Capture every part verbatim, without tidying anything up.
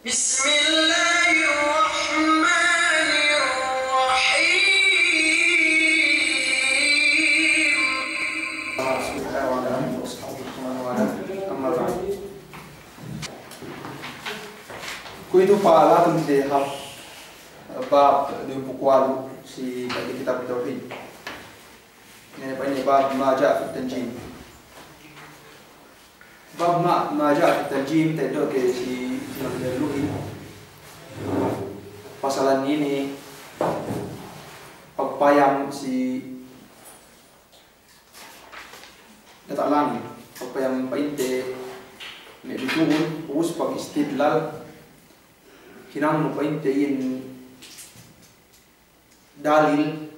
بسم الله الرحمن الرحيم. رسول الله وعلى آله وأصحابه ومن والاه. أما بعد. Kuwe'itu pa'in lahatun te hap bab duwempū' walu' si kitab Tawhid. Inin pa'in bab ma ja'a fit tanjim. Bab ma, ma ja'a fit tanjim, ta'eddo' ke si, si pasalan inin, pagpayam si diyata' langit, pagpayam pa'inte me' bitu'un, ubus pagistidlal, hinangnu pa'inte iyan dalil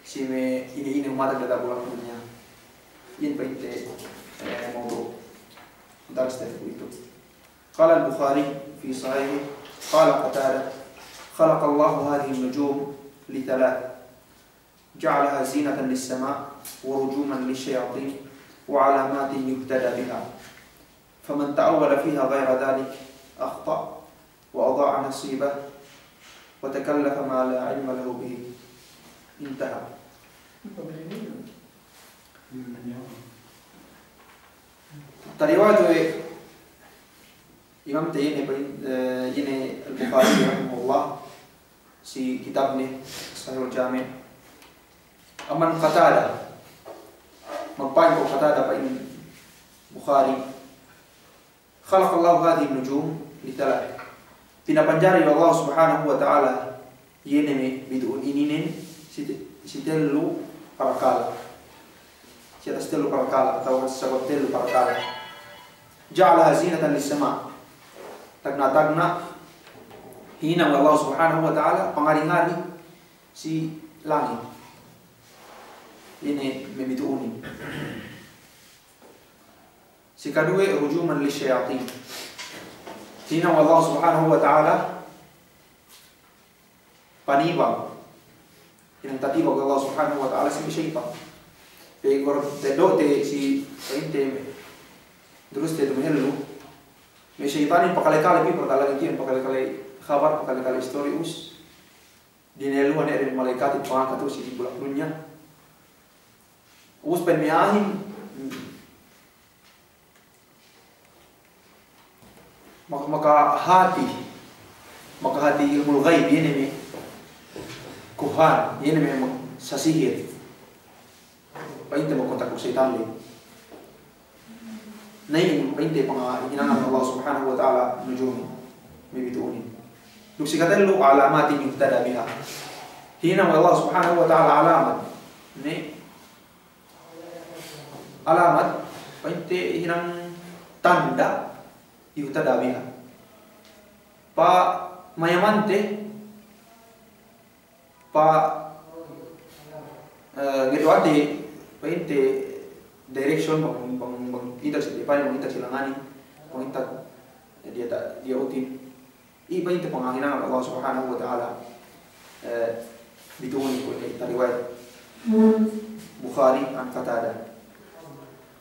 si me' ine-ine umat diyata' bulak dunya. Iyan pa'inte, eh, mawdu' daras te kuwe'itu. قال البخاري في صحيحه، قال قتادة: خلق الله هذه النجوم لثلاث، جعلها زينة للسماء، ورجوما للشياطين، وعلامات يهتدى بها، فمن تأول فيها غير ذلك أخطأ، وأضاع نصيبه، وتكلف ما لا علم له به. انتهى. Tariwayat we' imam te ine, eh, ine Al-Bukhari rahimahullah, si kitabne Sahihul Jami'. Amban Qatadah, magpa'in ko' Qatadah pa'in Bukhari, خلق الله هذه النجوم لثلاث. Pinapanjari we' Allah Subhanahu wa Ta'ala iye ne me' bitu'un ininen si te-, si tellu parakala'. Si atas tellu parakala' atawa sabab tellu parakala'. جعلها زينة للسماء. Tagna'-tagna' hinang we' Allah Subhanahu wa Ta'ala pangari-ngari si langit. Ine me' bitu'unin. Si kaduwe, رجوما للشياطين. Hinang we' Allah Subhanahu wa Ta'ala panibang. Hinang tatibang we' Allah Subhanahu wa Ta'ala si me' seyitan. Pegge' ta'eddo'te si pa'inte me' durus te dumahellu. Me' seyitanin pakale-kale pī parkala' iyan, pakale-kale khabar, pakale-kale istori us. Dineluhan ne de me' malaikat pangangkat tu'u si bulak dunya. Ubus pa'in me' a'ahin, mak-, makahati, makahati ilmul ghaib, iye ne me' kuhan, iye ne me' magsasihir. Pa'inte magkontak duk seyitan ley. Na iyan pa'inte panghinangan Allah Subhanahu wa Ta'ala nujum, me' bitu'unin. Duk si katellu, علامات يهتدى بها. Hinang we' Allah Subhanahu wa Ta'ala alamat. Ne, alamat, pa'inte hinang tanda', يهتدى بها. Pamayamante, pa, eh, ngeddo' ate, pa'inte direction bang, bang, bang inta si depan, bang inta si langani, bang inta diyata', diya'utin. Iye pa'inte pangahinangan Allah Subhanahu wa Ta'ala, eh, bitu'un kuwe' ne tariwayat Bukhari an Qatadah.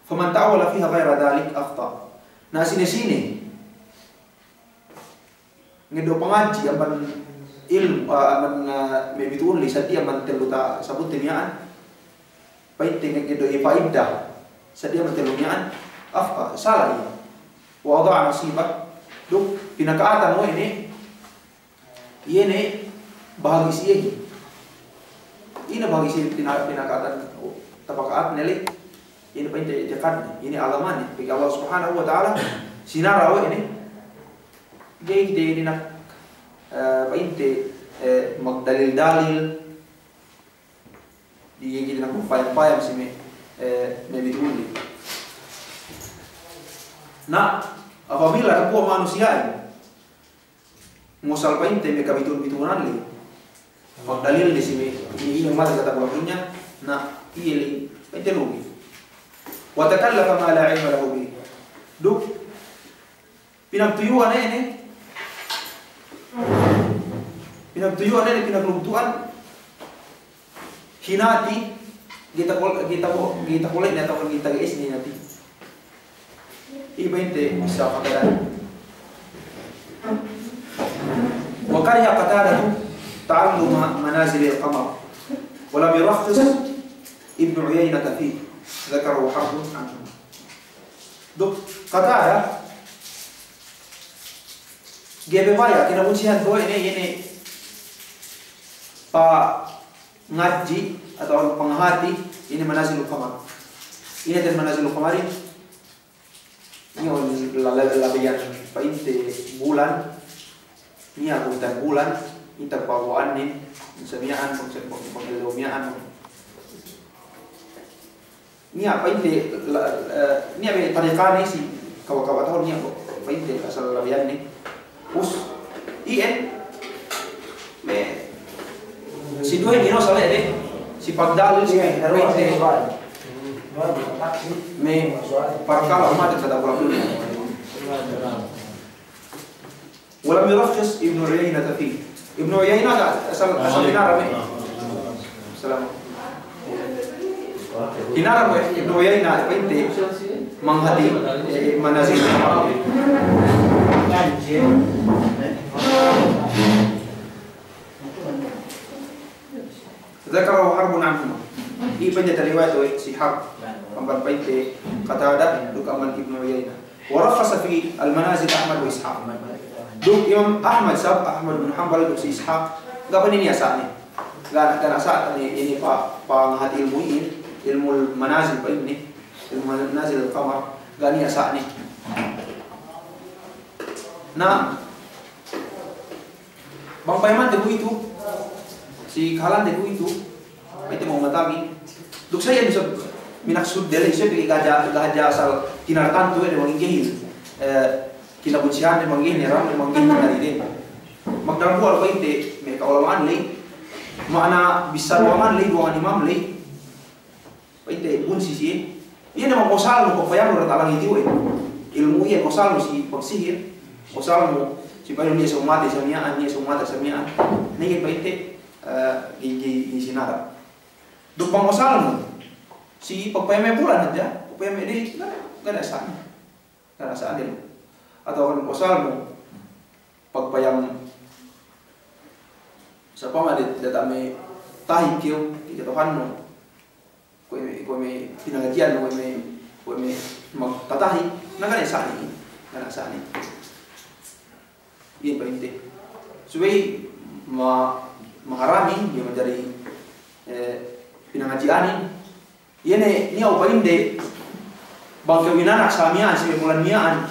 فمن تأول فيها غير ذلك أخطأ. Na sine-sine ngeddo' pangadji' amban ilmu', ah, amban, ah, me' bitu'un ley, seddili amban tellu tasabutte miya'an. Pa'inte ngeddo' iye pa'idda, seddili amban tellu miya'an, أخطأ, sala iye. وأضاع نصيبه, duk pinaka'atan we' ne, iye ne bahagi' si iyehin. Ine bahagi' si pina-, pinaka'atan, tapaka'at ne ley, iye ne pa'inte i'tiqadne, iye ne agamane, pegge' Allah Subhanahu wa Ta'ala sinara we' ne, ga'i kite dina'ak, eh, pa'inte, eh, magdalil-dalil, di ga'i kite dina'ak magpayam-payam si me', eh, me' bitu'un ley. Na, apabila dambuwa' manusiya'in ngusal pa'inte me' kabitu'un-bitu'unan ley, magdalil ne si me' ine-ine mata diyata' bulak dunya, na, iye ley pa'inte lugi. وتكلف ما لا علم له به. Duk pinagtuyu'an ine, pinagtuyu'an ine, pinaglugtu'an, hinati, ga'i takole', ga'i tako-, ga'i takole' ne atawa ga'i tage'es ne hinati. Iye pa'inte sa' pakadan. كره قتادة تعلم منازل القمر، ولم يرخص ابن عيينة فيه، ذكره حرب عنهما. Duk Qatada, ga'i pe baya', kinabunsihan bohe' ne, ine, pangadji' atawa pangahati, ine manazilul qamar. Ine te manazilul qamar inin? Ine la-, la-, labeyan pa'inte bulan, niya' kuwitan bulan, ine pagawa'annen, samiya'an, pag-, pag-, pag-, ellew miya'an. Niya' pa'inte la-, eh, niya' me' tariqanen si kaba'-kaba' tahun niya' pa'inte asal labeyanne. Us, iyan, me' si duwe inin sale' de, si pagdalil si pa'inte me' parkala' ummat kada' pula-pula. ولم يرخص ابن عيينة فيه. Ibnu Uyaina ga' asal, asal hinaram, eh. Salam. Hinaram, eh, Ibnu Uyaina, pa'inte, manghati, eh, manazil. ذكره حرب عنهما. Iye pa'inte tariwayat we' si Harb, amban pa'inte Qatada, duk amban Ibnu Uyaina. ورخص في المنازل أحمد وإسحاق. Duk Imam Ahmad sab, Ahmad bin Hanbal duk si Ishaq, ga' pe niya' sa'ne. Ga', ga' niya' sa'ne inin pa-, pangahati ilmu' inin, ilmul manazil pa'inne, ilmu manazil al-qamar, ga' niya' sa'ne. Na, bang payamante kuwe'itu, si kahalante kuwe'itu, pa'inte me' ummatnen. Duk sa iyan isab minaksud de ley, isab pegge' ga' hadja, ga' hadja asal tinar tantu, eh, de manginggehin. Eh, kinabunsihan de manginggehin, haram de manginggehin, tinar inin. Magdambuwal pa'inte, me' ka'ulama'an ley. Ma'ana bissā duwangan ley, duwangan imam ley. Pa'inte bunsi siye. Iye ne bang osalnu, pagpayamnu diyata' langit iyu'. Ilmu' iye osalnu si pagsihir. Osalnu si pa'innu niya' sōng mate samiya'an, niya' sōng mate samiya'an. Na iye pa'inte, eh, ga'i, ga'i, ga'i sinara'. Duk bang osalnu si pagpayam me' bulan hadja, pagpayam me' dayik, ga', ga' niya' sa'ne. Ga' niya' sa'ne. Atawa bang osalnu pagpayam sa'upama de, diyata' me' tahik kew, kite Tuhannu. Kuwe' me', kuwe' me' pinangadji'an, kuwe' me', kuwe' me' magtatahi', na ga' niya' sa'ne, ga' niya' sa'ne. Iye pa'inte. Subey ma-, maharamin, iye manjari, eh, pinangadji'anin. Iye ne, niya' upa'inde, bang kew inanak samiya'an, si me' bulan miya'an,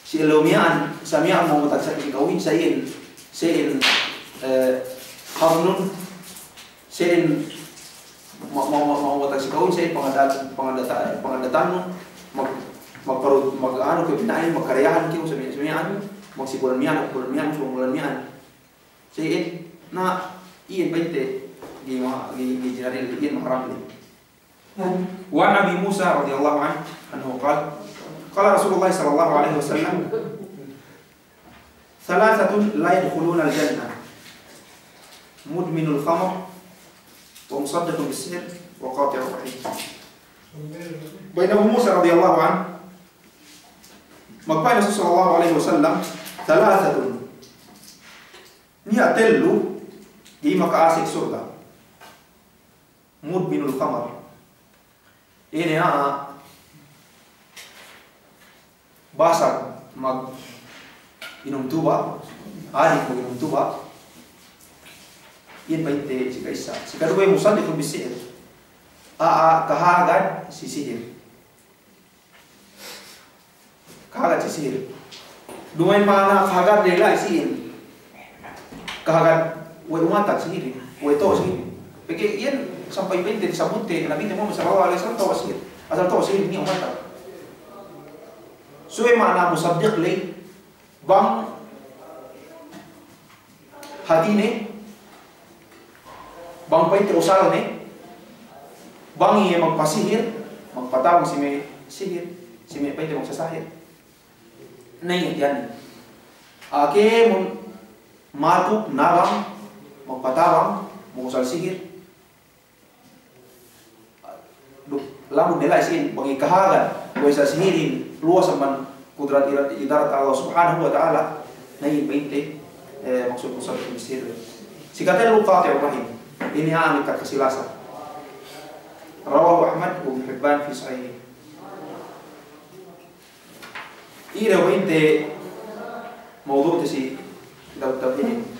si ellew miya'an, samiya'an mawatag si ka'uhin, sa iyan, sa iyan, eh, habnun, Sen ma-, ma-, ma-, mawatag si ka'uhin, sen pangada-, pangada-, pangadatan, mag-, magparu-, mag-, anu, kew pina'in, magkarayahan kew, sami-, samiya'an, magsibulan miya'an, magbulan miya'an, magbulan miya'an. Sen, na, iyan pa'inte, ga'i ma-, ga'i, ga'i jinari, iyan maharam ne. وعن أبي موسى رضي الله عنه، أنه قال، قال رسول الله صلى الله عليه وسلم، ثلاثة لا يدخلون الجنة، مدمن الخمر، ومصدق بالسحر، وقاطع الرحم. Pa'in Abu Musa radiyallahu anhu, magpa'in Rasul sallallahu alaihi wasallam, ثلاثة, niya' tellu, ga'i maka'asek surga'. مدمن الخمر. Ine a'a basag mag-inum tuba', adik mag-inum tuba', iyan pa'inte si ka'issa. Si kaduwe مصدق بالسحر. A'a kahagad si sihir. Kahagad si sihir. Duma'in ma'ana kahagad de la'i si iyan. Kahagad we' umatag sihir, we' to'o sihir. Pegge' iyan sampay pa'inte sabutte Nabite Muhammad sallallahu alaihi wasallam to'o sihir. Asal to'o sihir niya' umatag. Subey ma'ana musaddiq ley, bang hatine, bang pa'inte usalne, bang iye magpasihir, magpatabang si me' sihir, si me' pa'inte magsasahir. Na iye tiyan. A'a kēmon matuk nabang, magpatabang, magusal sihir. Duk, lamun ne la'i si iyan, bang iye kahagad, kuwe' sa sihirin, luwas amban kudrat ira-, idarat Allah Subhanahu wa Ta'ala, na iyan pa'inte, Eh, maksud musannif misil. Si katellu qati'ur rahim. Inin a'a ne kasilasa. Rawahu Ahmad wa Ibn Hibban fi sahih. Ine we' inte mawdu'te si Kitabut Tawhid.